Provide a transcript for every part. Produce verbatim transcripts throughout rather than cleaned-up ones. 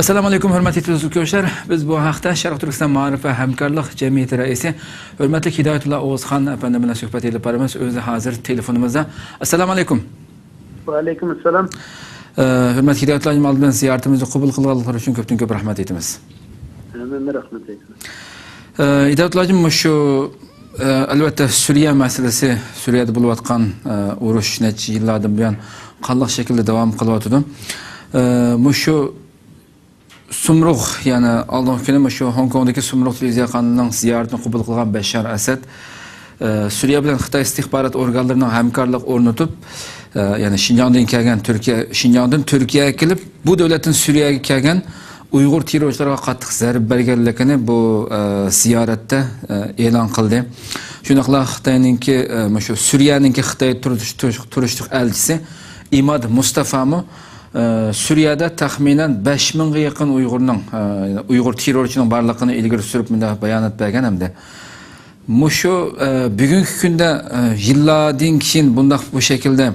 ئەسسالامۇ ئەلەيكۇم، ھۆرمەتلىك تېلېۋىزور كۆرۈشلەر. بىز بۇ ھەقتە شەرقىي تۈركىستان مائارىپ ۋە ھەمكارلىق جەمئىيىتى رەئىسى ھۆرمەتلىك ھىدايەتۇللا ئوغۇزخان ئەپەندى بىلەن سۆھبەت ئېلىپ بارىمىز. ئۆزى ھازىر تېلېفونىمىزدا. ئەسسالامۇ ئەلەيكۇم. ۋەئەلەيكۇم ئەسسالام. ئە، ھۆرمەتلىك ھىدايەتۇللا ھاجىم، ئالدى بىلەن زىيارىتىمىزنى قوبۇل قىلغانلىقلىرى ئۈچۈن كۆپتىن كۆپ رەھمەت ئېيتىمىز. مەن رەھمەت ئېيتىمەن. ئە، ھىدايەتۇللا ھاجىم، مۇشۇ، ئە، ئەلۋەتتە، سۈرىيە مەسىلىسى، سۈرىيەدە بولۇۋاتقان، ئە، ئۇرۇش نەچچە يىللاردىن بۇيان قانلىق شەكىلدە داۋام قىلىۋاتىدۇ. ئە، مۇشۇ سۇمرۇغ، يەنى ئالدىنقى كۈنى مۇشۇ خوڭكوڭدىكى سۇمرۇغ تېلېۋىزىيە قانىلىنىڭ زىيارىتىنى قوبۇل قىلغان بەششار ئەسەد، ئە، سۈرىيە بىلەن خىتاي ئىستىخبارات ئورگانلىرىنىڭ ھەمكارلىق ئورنىتىپ، ئە، يەنى شىنجاڭدىن كەلگەن تۈركىيە، شىنجاڭدىن تۈركىيەگە كېلىپ، بۇ دۆلەتتىن سۈرىيەگە كەلگەن ئۇيغۇر تېررورچىلىرىغا قاتتىق زەربە بەرگەنلىكىنى بۇ، ئە، زىيارەتتە، ئە، ئېلان قىلدى. شۇنداقلا خىتاينىڭكى، ئە، مۇشۇ سۈرىيەنىڭكى خىتاي تۇرۇش-، تۇرۇش-، تۇرۇشلۇق ئەلچىسى ئىماد مۇستافامۇ، ئە، سۈرىيەدە تەخمىنەن بەش مىڭغا يېقىن ئۇيغۇرنىڭ، ئە، ئۇيغۇر تېررورچىنىڭ بارلىقىنى ئىلگىرى سۈرۈپ، مۇنداق بايانات بەرگەن ھەمدە مۇشۇ، ئە، بۈگۈنكى كۈندە، ئە، يىللاردىن كېيىن بۇنداق بۇ شەكىلدە،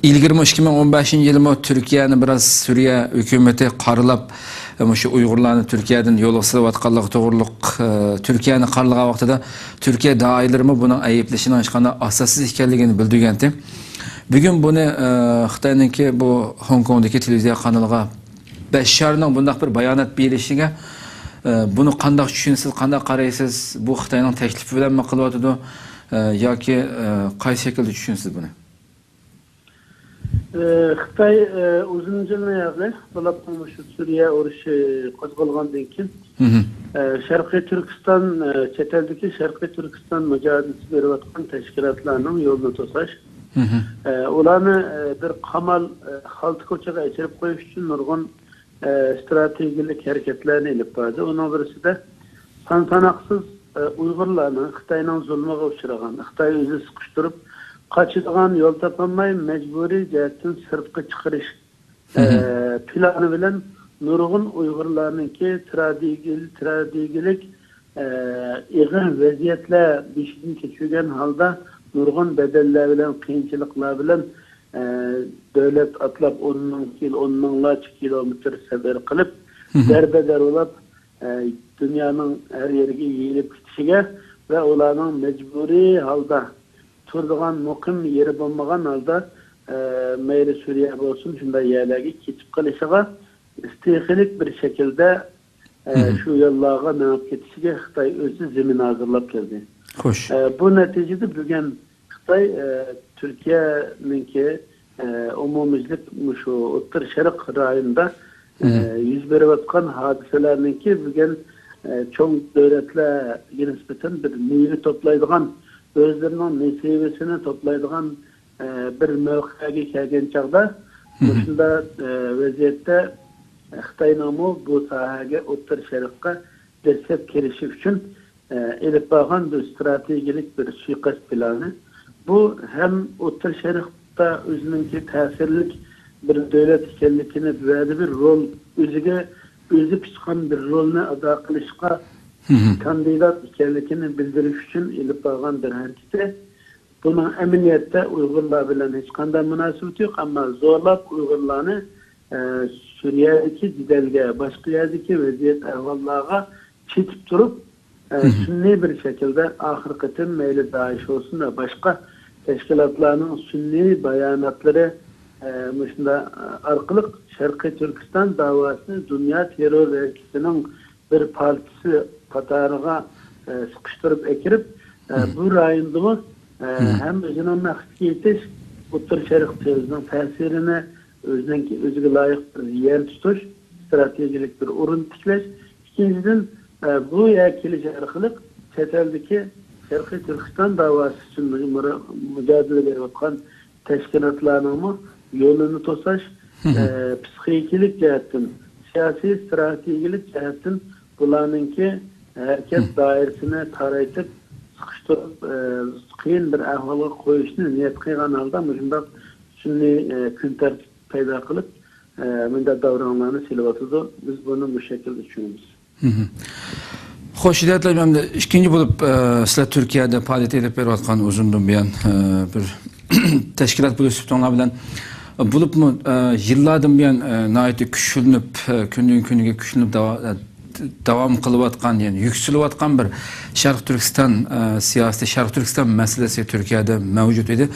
ئىلگىرىمۇ ئىككى مىڭ ئون بەشىنچى يىلىمۇ تۈركىيەنى بىراز سۈرىيە ھۆكۈمىتى قارىلاپ، ئە، مۇشۇ ئۇيغۇرلارنى تۈركىيەدىن يولغا سېلىۋاتقانلىقى توغرۇلۇق، ئە، تۈركىيەنى قارىلىغان ۋاقتىدا تۈركىيە دائىرىلىرىمۇ بۇنىڭ ئەيىبلىشىنىڭ ھېچقانداق ئاساسسىز ئىكەنلىكىنى بىلدۈرگەنتى. بۈگۈن بۇنى، ئە، خىتاينىڭكى بۇ خوڭكوڭدىكى تېلېۋىزىيە قانىلىغا بەششارنىڭ بۇنداق بىر بايانات بېرىشىگە، ئە، بۇنى قانداق چۈشىنىسىز، قانداق قارايسىز؟ بۇ خىتاينىڭ تەكلىپى بىلەنمۇ قىلىۋاتىدۇ، ئە، ياكى، ئە، قايسى شەكىلدە چۈشىنىسىز بۇنى؟ ئە، خىتاي، ئە، ئۇزۇن يىلنى يازدى. بولۇپمۇ مۇشۇ سۈرىيە ئۇرۇشى قوزغالغاندىن كېيىن، مھم. ئە، شەرقىي تۈركىستان، ئە، چەت ئەلدىكى شەرقىي تۈركىستان مۇجاھىدىسى بېرىۋاتقان تەشكىلاتلارنىڭ يولىنى توساش، مھم. ئە، ئۇلارنى، ئە، بىر قامال، ئە، خالتا كوچىغا ئەكىرىپ قويۇش ئۈچۈن نۇرغۇن، ئە، ئىستراتېگىيەلىك ھەرىكەتلەرنى ئېلىپ باردى. ئۇنىڭ بىرسىدە سان ساناقسىز، ئە، ئۇيغۇرلارنىڭ خىتاينىڭ زۇلمىغا ئۇچرىغان، خىتاي ئۆزى سىقىشتۇرۇپ، قاچىدىغان يول تاپالماي، مەجبۇرىي جەھەتتىن سىرتقا چىقىرىش، ئە، مھم. پىلانى بىلەن نۇرغۇن ئۇيغۇرلارنىڭكى تراگېدىيە-، تراگېدىيەلىك، ئە، ئېغىر ۋەزىيەتلەر بېشىدىن كەچۈرگەن ھالدا نۇرغۇن بەدەللەر بىلەن، قىيىنچىلىقلار بىلەن، ئە، دۆلەت ئاتلاپ ئون مىڭ كىل-، ئون مىڭلارچە كىلومېتىر سەپەر قىلىپ، مھم. دەربەدەر بولۇپ، ئە، دۇنيانىڭ ھەر يېرىگە يېيىلىپ كېتىشىگە ۋە ئۇلارنىڭ مەجبۇرىي ھالدا تۇرىدىغان مۇقىم يېرى بولمىغان ھالدا، ئە، مەيلى سۈرىيە بولسۇن، شۇنداق يەرلەرگە كېتىپ قېلىشىغا ئىستىخىلىك بىر شەكىلدە، ئە، مھم. شۇ يوللارغا مېڭىپ كېتىشىگە خىتاي ئۆزى زېمىن ھازىرلاپ كەلدى. خوش. ئە، بۇ نەتىجىدە بۈگۈن خىتاي، ئە، تۈركىيەنىڭكى، ئە، ئومۇميۈزلۈك مۇشۇ ئوتتۇرا شەرق رايونىدا، ئە، مھم. يۈز بېرىۋاتقان ھادىسىلەرنىڭكى بۈگۈن، ئە، چوڭ دۆلەتلەرگە نىسبەتەن بىر مېۋە توپلايدىغان، ئۆزلىرىنىڭ نېسىۋىسىنى توپلايدىغان، ئە، بىر مەۋقەگە كەلگەن چاغدا، مھم. مۇشۇنداق، ئە، ۋەزىيەتتە خىتاينىڭمۇ بۇ ساھەگە، ئوتتۇرا شەرققە دەسسەپ كىرىشى ئۈچۈن، ئە، ئېلىپ بارغان بىر ئىستراتېگىيەلىك بىر سۇيىقەست پىلانى. بۇ ھەم ئوتتۇرا شەرقتە ئۆزىنىڭكى تەسىرلىك بىر دۆلەت ئىكەنلىكىنى، بۇ يەردە بىر رول، ئۆزىگە ئۆزى پىچقان بىر رولنى ئادا قىلىشقا مھم. كاندىدات ئىكەنلىكىنى بىلدۈرۈش ئۈچۈن ئېلىپ بارغان بىر ھەرىكىتى. بۇنىڭ ئەمەلىيەتتە ئۇيغۇرلار بىلەن ھېچقانداق مۇناسىۋىتى يوق، ئەمما زورلاپ ئۇيغۇرلارنى، ئە، سۈرىيەدىكى جېدەلگە، باشقا يەردىكى ۋەزىيەت ئەھۋاللارغا چېتىپ تۇرۇپ، ئە، مھم. سۈنئىي بىر شەكىلدە ئاخىرقى قېتىم مەيلى دائىش بولسۇن ۋە باشقا تەشكىلاتلارنىڭ سۈنئىي باياناتلىرى، ئە، مۇشۇنداق، ئە، ئارقىلىق شەرقىي تۈركىستان داۋاسىنى دۇنيا تېررور ھەرىكىتىنىڭ بىر پارچىسى قاتارىغا، ئە، سىقىشتۇرۇپ ئەكىرىپ، ئە، مم. بۇ رايوندىمۇ، ئە، مم. ھەم ئۆزىنىڭ مەقسىتىگە يېتىش، ئوتتۇرا شەرقتە ئۆزىنىڭ تەسىرىنى، ئۆزىنىڭ، ئۆزىگە لايىق بىر يەر تۇتۇش، ئىستراتېگىيەلىك بىر ئورۇن تىكلەش. ئىككىنچىدىن، ئە، بۇ يەرگە كېلىش ئارقىلىق چەت ئەلدىكى شەرقىي تۈركىستان داۋاسى ئۈچۈن مۇ-، مۇرا-، مۇجادىلە بېرىۋاتقان تەشكىلاتلارنىڭمۇ يولىنى توساش، مم. ئە، پسىخىكىلىك جەھەتتىن، سىياسىي، ئىستراتېگىيەلىك جەھەتتىن بۇلارنىڭكى ھەرىكەت مم. دائىرىسىنى تارايتىپ، سىقىشتۇرۇپ، ئە، قىيىن بىر ئەھۋالغا قويۇشنى نىيەت قىلغان ھالدا مۇشۇنداق سۈنئىي، ئە، كۈن تەرتىپ پەيدا قىلىپ، ئە، مۇنداق داۋراڭلارنى سېلىۋاتىدۇ. بىز بۇنى مۇشۇ شەكىلدە چۈشىنىمىز. مم. خوش، ھىدايەتلەر، ئەمدى ئىككىنچى بولۇپ، ئە، سىلەر تۈركىيەدە پائالىيەت ئېلىپ بېرىۋاتقان ئۇزۇندىن بۇيان، ئە، بىر تەشكىلات بولۇش سۈپىتىڭلار بىلەن بولۇپمۇ، ئە، يىللاردىن بۇيان، ئە، ناھايىتى كۈچلىنىپ، ئە، كۈندىن كۈنگە كۈچلىنىپ داۋا-، ئە، داۋام قىلىۋاتقان، يەنى يۈكسىلىۋاتقان بىر شەرقىي تۈركىستان، ئە، سىياسىتى، شەرقىي تۈركىستان مەسىلىسى تۈركىيەدە مەۋجۇت ئىدى.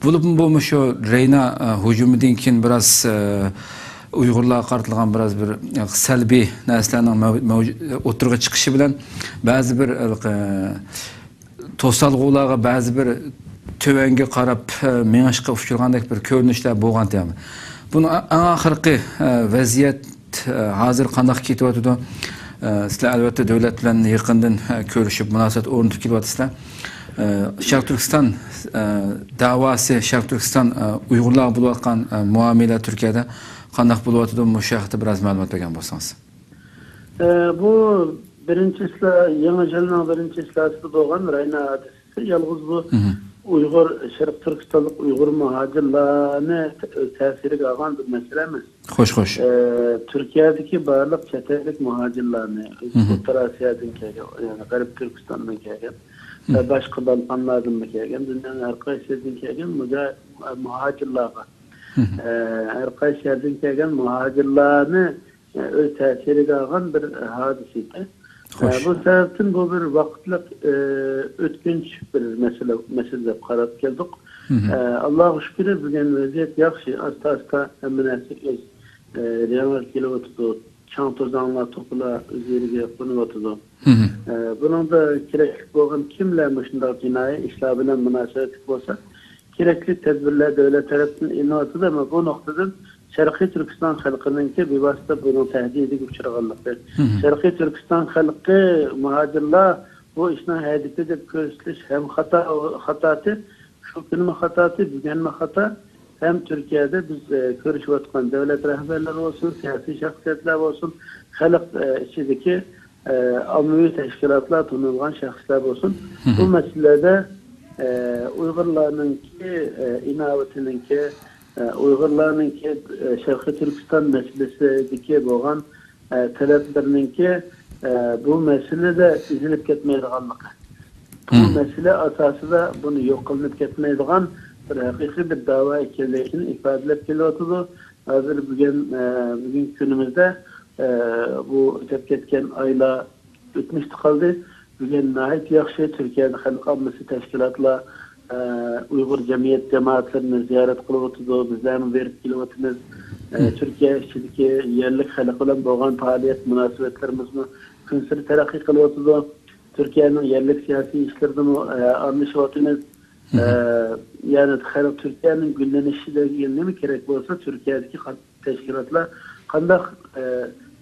بولۇپمۇ بۇ مۇشۇ رەينا، ئە، ھۇجۇمىدىن كېيىن بىراز، ئە، ئۇيغۇرلارغا قارىتىلغان بىراز بىر، ئە، سەلبىي نەرسىلەرنىڭ مەۋ-، مەۋجۇ-، ئوتتۇرىغا چىقىشى بىلەن بەزى بىر، ئە، توسالغۇلارغا بەزى بىر تۆۋەنگە قاراپ، ئە، مېڭىشقا ئۇچرىغاندەك بىر كۆرۈنۈشلەر بولغانتى. بۇنىڭ ئەڭ ئاخىرقى، ئە، ۋەزىيەت، ئە، ھازىر قانداق كېتىۋاتىدۇ؟ ئە، سىلەر ئەلۋەتتە دۆلەت بىلەن يېقىندىن، ئە، كۆرۈشۈپ، مۇناسىۋەت ئورنىتىپ كېلىۋاتىسىلەر. ئە، شەرقىي تۈركىستان، ئە، دەۋاسى، شەرقىي تۈركىستان، ئە، ئۇيغۇرلارغا بولۇۋاتقان، ئە، مۇئامىلە تۈركىيەدە قانداق بولۇۋاتىدۇ؟ مۇشۇ ھەقتە بىراز مەلۇمات بەرگەن بولسىڭىز. ئە، بۇ بىرىنچى سىلا-، يېڭى يىلنىڭ بىرىنچى سىلاسىدا بولغان رەينا ھادىسىسى يالغۇز بۇ مھم. ئۇيغۇر، شەرقىي تۈركىستانلىق ئۇيغۇر مۇھاجىرلارنى تە-، تەسىرىگە ئالغان بىر مەسىلە ئەمەس. خوش، خوش. ئە، تۈركىيەدىكى بارلىق چەت ئەللىك مۇھاجىرلارنى، مھم. ئوتتۇرا ئاسىيادىن كەلگەن، يەنى غەربىي تۈركىستاندىن كەلگەن ۋە مھم. باشقا بالقانلاردىنمۇ كەلگەن، دۇنيانىڭ ھەر قايسى يېرىدىن كەلگەن مۇجا-، مۇھاجىرلارغا، مھم. ئە، ھەر قايسى يەردىن كەلگەن مۇھاجىرلارنى ئۆز تەسىرىگە ئالغان بىر ھادىسە ئىدى. خوش. ئە، بۇ سەۋەبتىن بۇ بىر ۋاقىتلىق، ئە، ئۆتكۈنچ بىر مەسىلە، مەسىلە دەپ قاراپ كەلدۇق. مھم. ئە، ئاللاغا شۈكرى، بۈگۈن ۋەزىيەت ياخشى، ئاستا-ئاستا ھەممە نەرسە ئۆز، ئە، رېڭىغا كېلىۋاتىدۇ. چاڭ-توزاڭلار، توپىلار ئۆز يېرىگە قونۇۋاتىدۇ. مھم. ئە، بۇنىڭدا كېرەكلىك بولغان كىملەر مۇشۇنداق جىنايى ئىشلار بىلەن مۇناسىۋەتلىك بولسا، كېرەكلىك تەدبىرلەر دۆلەت تەرەپتىن ئېلىنىۋاتىدۇ، ئەمما بۇ نۇقتىدىن شەرقىي تۈركىستان خەلقىنىڭكى بىۋاسىتە بۇنىڭ تەھدىتىگە ئۇچرىغانلىقى، مھم. شەرقىي تۈركىستان خەلقى مۇھاجىرلار بۇ ئىشنىڭ ھەدىپى دەپ كۆرسىتىش ھەم خاتا، خاتاتى، شۇ كۈنمۇ خاتاتى، بۈگۈنمۇ خاتا، ھەم تۈركىيەدە بىز، ئە، كۆرۈشۈۋاتقان دۆلەت رەھبەرلىرى بولسۇن، سىياسىي شەخسىيەتلەر بولسۇن، خەلق، ئە، ئىچىدىكى ئە، ئاممىۋى تەشكىلاتلار، تونۇلغان شەخسلەر بولسۇن، بۇ مھم. مەسىلىلەردە، ئە، ئۇيغۇرلارنىڭكى، ئە، ئىناۋىتىنىڭكى، ئە، ئۇيغۇرلارنىڭكى، ئە، شەرقىي تۈركىستان مەسىلىسىدىكى بولغان، ئە، تەلەپلىرىنىڭكى، ئە، بۇ مەسىلىدە ئېزىلىپ كەتمەيدىغانلىقى، بۇ مھم. مەسىلە ئاساسىدا بۇنى يوق قىلىنىپ كەتمەيدىغان بىر ھەقىقىي بىر داۋا ئىكەنلىكىنى ئىپادىلەپ كېلىۋاتىدۇ. ھازىر بۈگۈن، ئە، بۈگۈنكى كۈنىمىزدە، ئە، بۇ ئۆتۈپ كەتكەن ئايلار ئۆتمۈشتە قالدى. بۈگۈن ناھايىتى ياخشى، تۈركىيەدە خەلق ئاممىسى تەشكىلاتلار، ئە، ئۇيغۇر جەمئىيەت جامائەتلىرىنى زىيارەت قىلىۋاتىدۇ، بىزلەرمۇ بېرىپ كېلىۋاتىمىز. ئە، مھم. تۈركىيە ئىچىدىكى يەرلىك خەلق بىلەن بولغان پائالىيەت مۇناسىۋەتلىرىمىزمۇ كۈنسېرى تەرەققىي قىلىۋاتىدۇ. تۈركىيەنىڭ يەرلىك سىياسىي ئىشلىرىدىمۇ، ئە، ئارىلىشىۋاتىمىز. ئە، مھم. يەنى خەلق تۈركىيەنىڭ گۈللىنىشىدە نېمە كېرەك بولسا، تۈركىيەدىكى قان-، تەشكىلاتلار قانداق، ئە،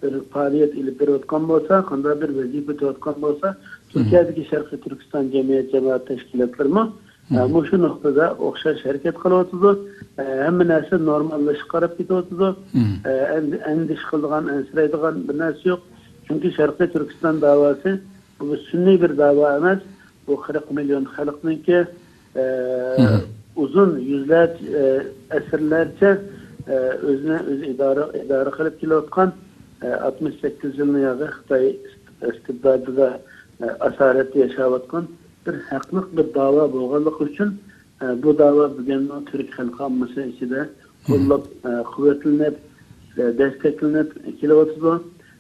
بىر پائالىيەت ئېلىپ بېرىۋاتقان بولسا، قانداق بىر ۋەزىپە ئۆتەۋاتقان بولسا، مھم. تۈركىيەدىكى شەرقىي تۈركىستان جەمئىيەت جامائەت تەشكىلاتلىرىمۇ، ئە، مھم. مۇشۇ نۇقتىدا ئوخشاش ھەرىكەت قىلىۋاتىدۇ. ئە، ھەممە نەرسە نورماللىشىشقا قاراپ كېتىۋاتىدۇ. مھم. ئە، ئەندى-، ئەندىشە قىلىدىغان، ئەنسىرەيدىغان بىر نەرسە يوق. چۈنكى شەرقىي تۈركىستان داۋاسى بۇ بىر سۈنئىي بىر داۋا ئەمەس. بۇ قىرىق مىليون خەلقنىڭكى، ئە، مھم. ئۇزۇن يۈزلەرچە، ئە، ئەسىرلەرچە، ئە، ئۆزىنى ئۆزى ئىدارە، ئىدارە قىلىپ كېلىۋاتقان، ئە، ئاتمىش سەككىز يىلنى ياغى خىتاي ئىست-، ئىستىبدادىدا، ئە، ئاسارەتتە ياشاۋاتقان بىر ھەقلىق بىر داۋا بولغانلىقى ئۈچۈن، ئە، بۇ داۋا بۈگۈنمۇ تۈرك خەلق ئاممىسى ئىچىدە قوللاپ، ئە، قۇۋۋەتلىنىپ، ئە، دەستەكلىنىپ كېلىۋاتىدۇ.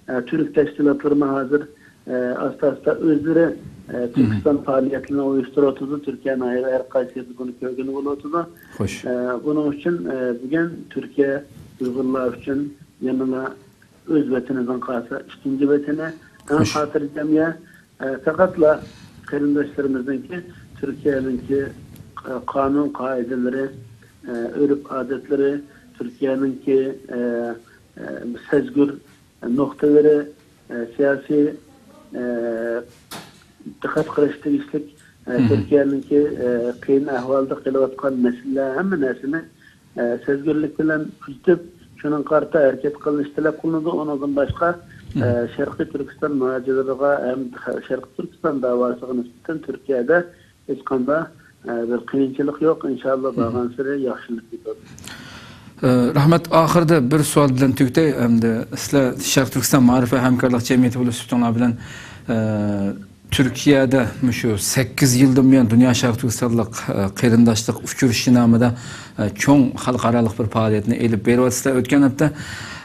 ئە، تۈرك تەشكىلاتلىرىمۇ ھازىر، ئە، ئاستا-ئاستا ئۆزلىرى، ئە، تۈركىستان پائالىيەتلىرىنى ئۇيۇشتۇرۇۋاتىدۇ. تۈركىيەنىڭ ھەر، ھەر قايسى يېرىدە بۇنى كۆرگىلى بولۇۋاتىدۇ. خوش. ئە، بۇنىڭ ئۈچۈن، ئە، بۈگۈن تۈركىيە ئۇيغۇرلار ئۈچۈن يەنىلا ئۆز ۋەتىنىدىن قالسا ئىككىنچى ۋەتىنى، ئەڭ خوش. خاتىرجەم يەر. ئە، پەقەتلا قېرىنداشلىرىمىزنىڭكى، تۈركىيەنىڭكى، ئە، قانۇن قائىدىلىرى، ئە، ئۆرپ ئادەتلىرى، تۈركىيەنىڭكى، ئە، ئە، سەزگۈر نۇقتىلىرى، ئە، سىياسىي، ئە، دىققەت قىلىش تېگىشلىك، ئە، مھم. تۈركىيەنىڭكى، ئە، قىيىن ئەھۋالدا قېلىۋاتقان مەسىلىلەر، ھەممە نەرسىنى، ئە، سەزگۈرلۈك بىلەن كۆزىتىپ، شۇنىڭغا قارىتا ھەرىكەت قىلىنىشى تەلەپ قىلىنىدۇ. ئۇنىڭدىن باشقا، مھم. ئە، شەرقىي تۈركىستان مۇھاجىرلىرىغا ھەم شەرقىي تۈركىستان داۋاسىغا نىسبەتەن تۈركىيەدە ھېچقانداق، ئە، بىر قىيىنچىلىق يوق. ئىنشاللا مھم. بارغانسېرى ياخشىلىنىپ كېتىدۇ. ئە، رەھمەت. ئاخىرىدا بىر سوئال بىلەن تۈگىتەي. ئەمدى سىلەر شەرقىي تۈركىستان مائارىپ ۋە ھەمكارلىق جەمئىيىتى بولۇش سۈپىتىڭلار بىلەن، ئە، تۈركىيەدە مۇشۇ سەككىز يىلدىن بۇيان دۇنيا شەرقىي تۈركىستانلىق، ئە، قېرىنداشلىق ئۇچرىشىشى نامىدا، ئە، چوڭ خەلقئارالىق بىر پائالىيەتنى ئېلىپ بېرىۋاتىسىلەر. ئۆتكەن ھەپتە،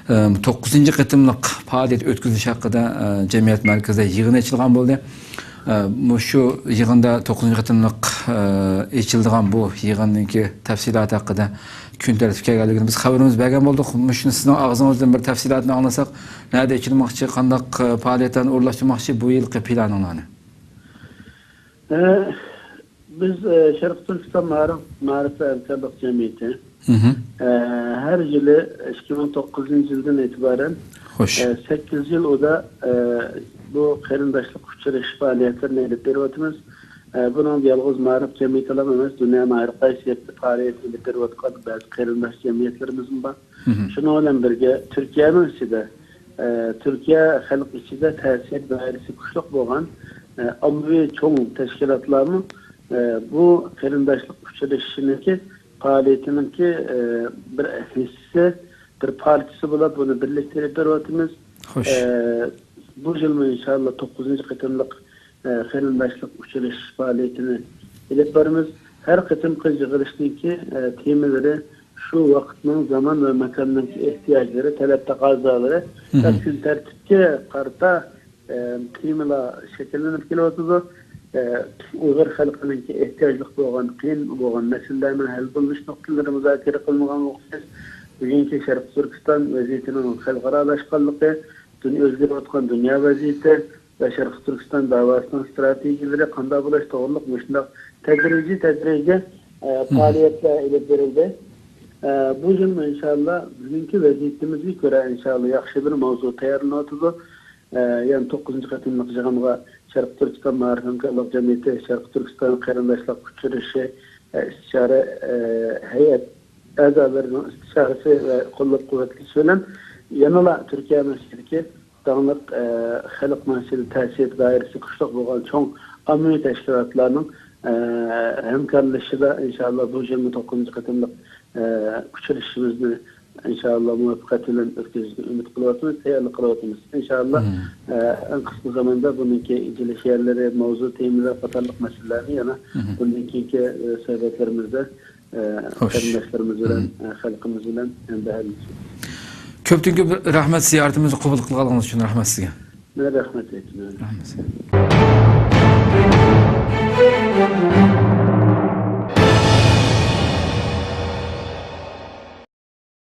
ئە، توققۇزىنچى قېتىملىق پائالىيەت ئۆتكۈزۈش ھەققىدە، ئە، جەمئىيەت مەركىزىدە يىغىن ئېچىلغان بولدى. ئە، مۇشۇ يىغىندا توققۇزىنچى قېتىملىق، ئە، ئېچىلىدىغان بۇ يىغىننىڭكى تەپسىلاتى ھەققىدە كۈن تەرتىپكە كەلگەنلىكىنى بىز خەۋىرىمىز بەرگەن بولدۇق. مۇشۇنى سىزنىڭ ئاغزىڭىزدىن بىر تەپسىلاتىنى ئاڭلىساق، نەدە ئېچىلماقچى، قانداق، ئە، پائالىيەتلەرنى ئورۇنلاشتۇرماقچى، بۇ يىلقى پىلانىڭلارنى؟ ئە، بىز، ئە، شەرقىي تۈركىستان مائارىپ، مائارىپ ۋە ھەمكارلىق جەمئىيىتى، مھم. ئە، ھەر يىلى ئىككى مىڭ توققۇزىنچى يىلدىن ئېتىبارەن، خوش. ئە، سەككىز يىل ئۇدا، ئە، بۇ قېرىنداشلىق ئۇچرىشىش پائالىيەتلىرىنى ئېلىپ بېرىۋاتىمىز. ئە، بۇنىڭدا يالغۇز مائارىپ جەمئىيىتىلا ئەمەس، دۇنيانىڭ ھەر قايسى يېرىدە پائالىيەت ئېلىپ بېرىۋاتقان بەزى قېرىنداش جەمئىيەتلىرىمىزمۇ بار. مھم. شۇنىڭ بىلەن بىرگە، تۈركىيەنىڭ ئىچىدە، ئە، تۈركىيە خەلق ئىچىدە تەسىر دائىرىسى كۈچلۈك بولغان، ئە، ئاممىۋى چوڭ تەشكىلاتلارمۇ، ئە، بۇ قېرىنداشلىق ئۇچرىشىشىنىڭكى پائالىيىتىنىڭكى، ئە، بىر ھىسسىسى، بىر پارچىسى بولۇپ، بۇنى بىرلىكتە ئېلىپ بېرىۋاتىمىز. خوش. ئە، بۇ يىلمۇ ئىنشاللا توققۇزىنچى قېتىملىق، ئە، قېرىنداشلىق ئۇچرىشىش پائالىيىتىنى ئېلىپ بارىمىز. ھەر قېتىمقى يىغىلىشنىڭكى، ئە، تېمىلىرى شۇ ۋاقىتنىڭ، زامان ۋە ماكاننىڭكى ئېھتىياجلىرى، تەلەپ تەقەززالىرى، مھم. ۋە كۈن تەرتىپكە قارىتا، ئە، تېمىلار شەكىللىنىپ كېلىۋاتىدۇ. ئە، ئۇيغۇر خەلقىنىڭكى ئېھتىياجلىق بولغان، قىيىن بولغان مەسىلىلەرنىڭ ھەل بولۇش نۇقتىلىرى مۇزاكىرە قىلىنغان ئوخشاش. بۈگۈنكى شەرقىي تۈركىستان ۋەزىيىتىنىڭ خەلقئارالاشقانلىقى، دۇنيا ئۆزگىرىۋاتقان دۇنيا ۋەزىيىتى ۋە شەرقىي تۈركىستان داۋاسىنىڭ ئىستراتېگىيەلىرى قانداق بولۇش توغرۇلۇق مۇشۇنداق تەدرىجىي، تەدرىجىي، ئە، مھم. پائالىيەتلەر ئېلىپ بېرىلدى. ئە، بۇ يىلمۇ ئىنشاللا بۈگۈنكى ۋەزىيىتىمىزگە كۆرە ئىنشاللا ياخشى بىر ماۋزۇ تەييارلىنىۋاتىدۇ. ئە، يەنە توققۇزىنچى قېتىملىق يىغىنغا شەرقىي تۈركىستان مائارىپ ھەمكارلىق جەمئىيىتى، شەرقىي تۈركىستان قېرىنداشلىق ئۇچرىشىشى، ئە، ئىستىشارە، ئە، ھەيئەت ئەزالىرىنىڭ ئىستىشارىسى ۋە قوللاپ-قۇۋۋەتلىشى بىلەن يەنىلا تۈركىيەنىڭ ئىچىدىكى داڭلىق، ئە، خەلقنىڭ ئىچىدە تەسىر دائىرىسى كۈچلۈك بولغان چوڭ ئاممىۋى تەشكىلاتلارنىڭ، ئە، ھەمكارلىشىشىدا ئىنشاللا بۇ يىلمۇ توققۇزىنچى قېتىملىق، ئە، ئۇچرىشىشىمىزنى ئىنشاللا مۇۋەپپەقىيەت بىلەن ئۆتكۈزۈشنى ئۈمىد قىلىۋاتىمىز، تەييارلىق قىلىۋاتىمىز. ئىنشاللا، مم. ئە، ئەڭ قىسقا زاماندا بۇنىڭكى ئېچىلىش يەرلىرى، ماۋزۇ تېمىلار قاتارلىق مەسىلىلەرنى يەنە مم. بۇندىن كېيىنكى، ئە، سۆھبەتلىرىمىزدە، ئە، خوش. قېرىنداشلىرىمىز بىلەن، مم. ئە، خەلقىمىز بىلەن ھەمبەھىرلىشىمىز. كۆپتىن كۆپ رەھمەت، زىيارىتىمىزنى قوبۇل قىلغانلىقىڭىز ئۈچۈن رەھمەت سىزگە. مەن رەھمەت ئېيتىمەن. رەھمەت سىزگە.